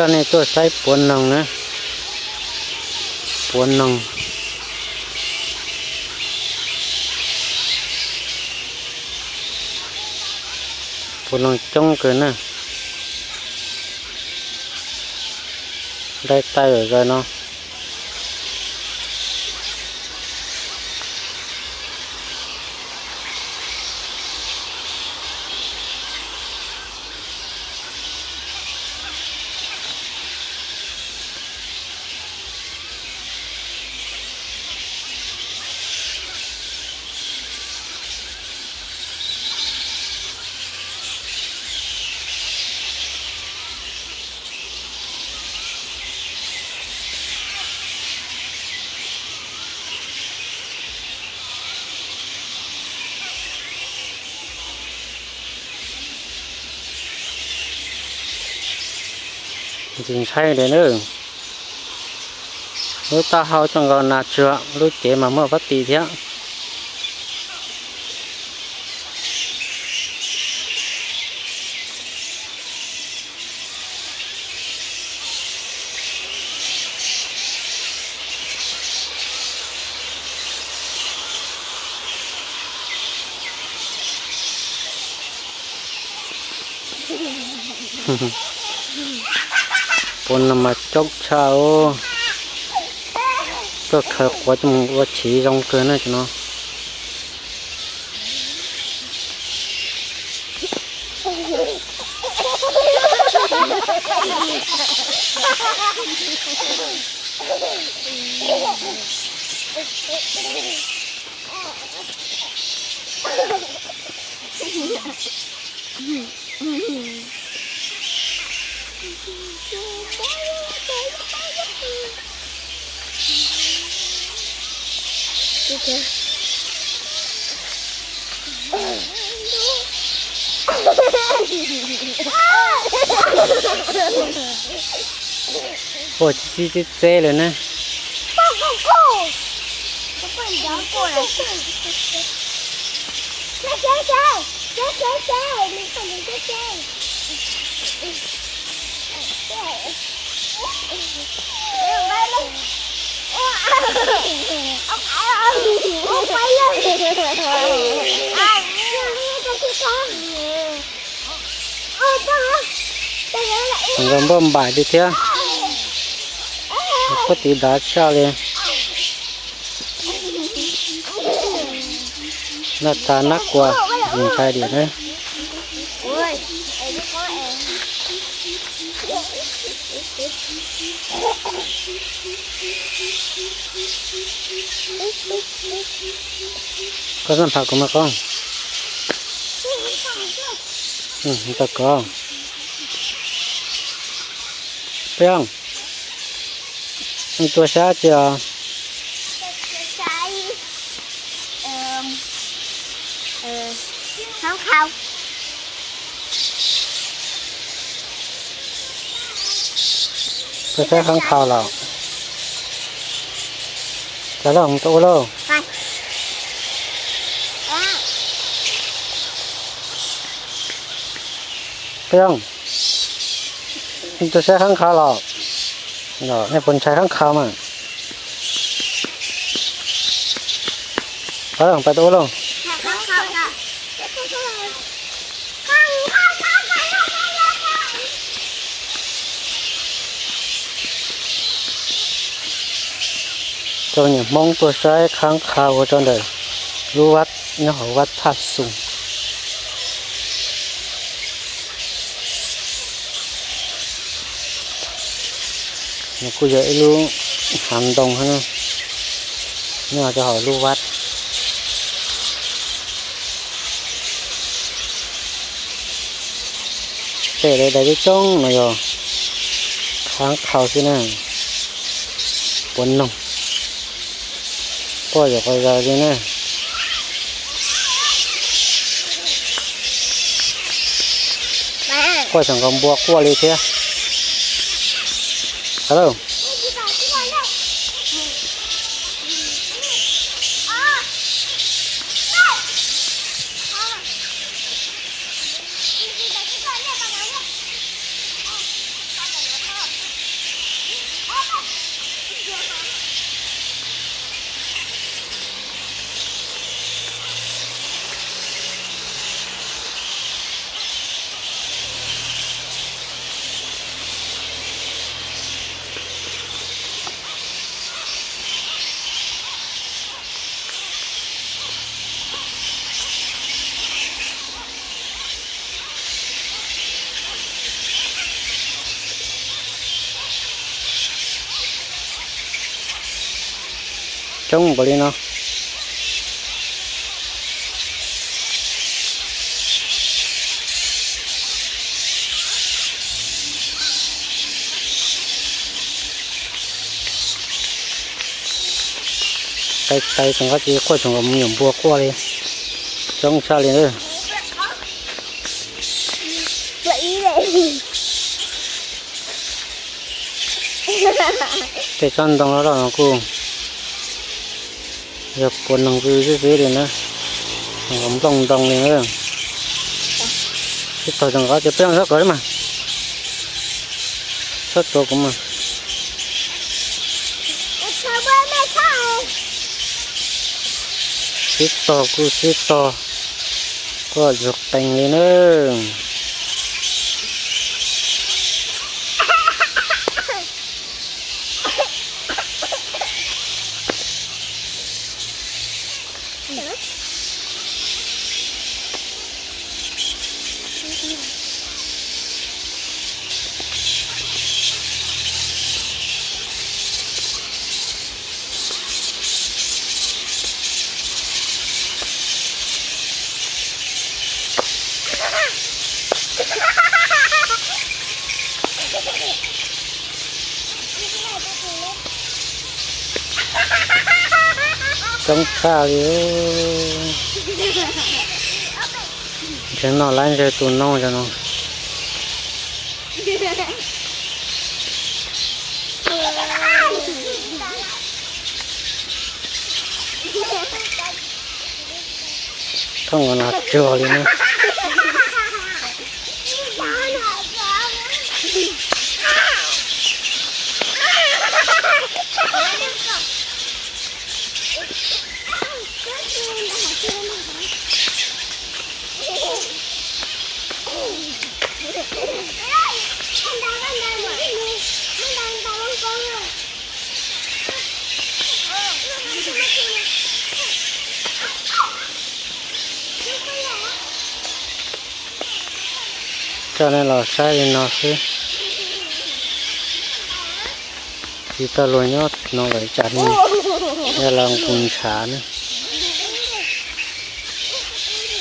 Coj nej tuaj saib puav noog na. Puav noog, puav noog coob kawg na. Dai taw zaws no. Ntxim ntshai li na. Lub taub hau coj nkaus nas tsuag, lub cev mas muaj pob tis thiab. Puav noog mas coob tshaj os. Tuaj khaws quav coj mus ua chiv zoo kawg na cov no. Ua txi txi txeb txeb lawm na. Nkaus npauj npaim li thiab. Pob tis dav tshaj li. Noj tas nab kua, ntxim ntshai diam na. Koj txhob npham kuv mas koj. Tau kov. Peb, tus saib tsi os? Tus saib khab khau los. Cov lauj, mus tau ua lauj. Peb, tus saib khab khau los. Nej puas ntshai khab khau mas? Pais tau ua lauj. Cov niam Hmoob tuaj saib khab khau ua rau ntawm lub vaj nyob hauv vaj Thaj Xus. Nws kuj yog ib lub hav ntoo nyob rau hauv lub vaj. Tej daim coob coob no yog khab khau xwb na. Puav noog quaj yam qhuav zaws li na. Quaj xyov nkaus npua quaj li thiab. Hab lauj. Coob npaum li no. Tais tais tseem qab tsis quaj tseem kom me nyuam npua quaj li. Coob tshaj li na. Tej tsob ntoo loj loj no kuj yog puas neeg xwb xwb li na. Nplooj ntoo li na. Sib tog tseem qab ces peb txhob kov mas. Txhob tua kuv mas. Sib tog kuj sib tog, quaj ntsuag qees li na. Coob tshaj li. Ntshe noj lab ntseg tus noog zoo no. Thooj no tsuag li na. Coj nej los saib li no xwb. Tsis tau luag nyob no lawm tsam no yog los nqus ntshav na.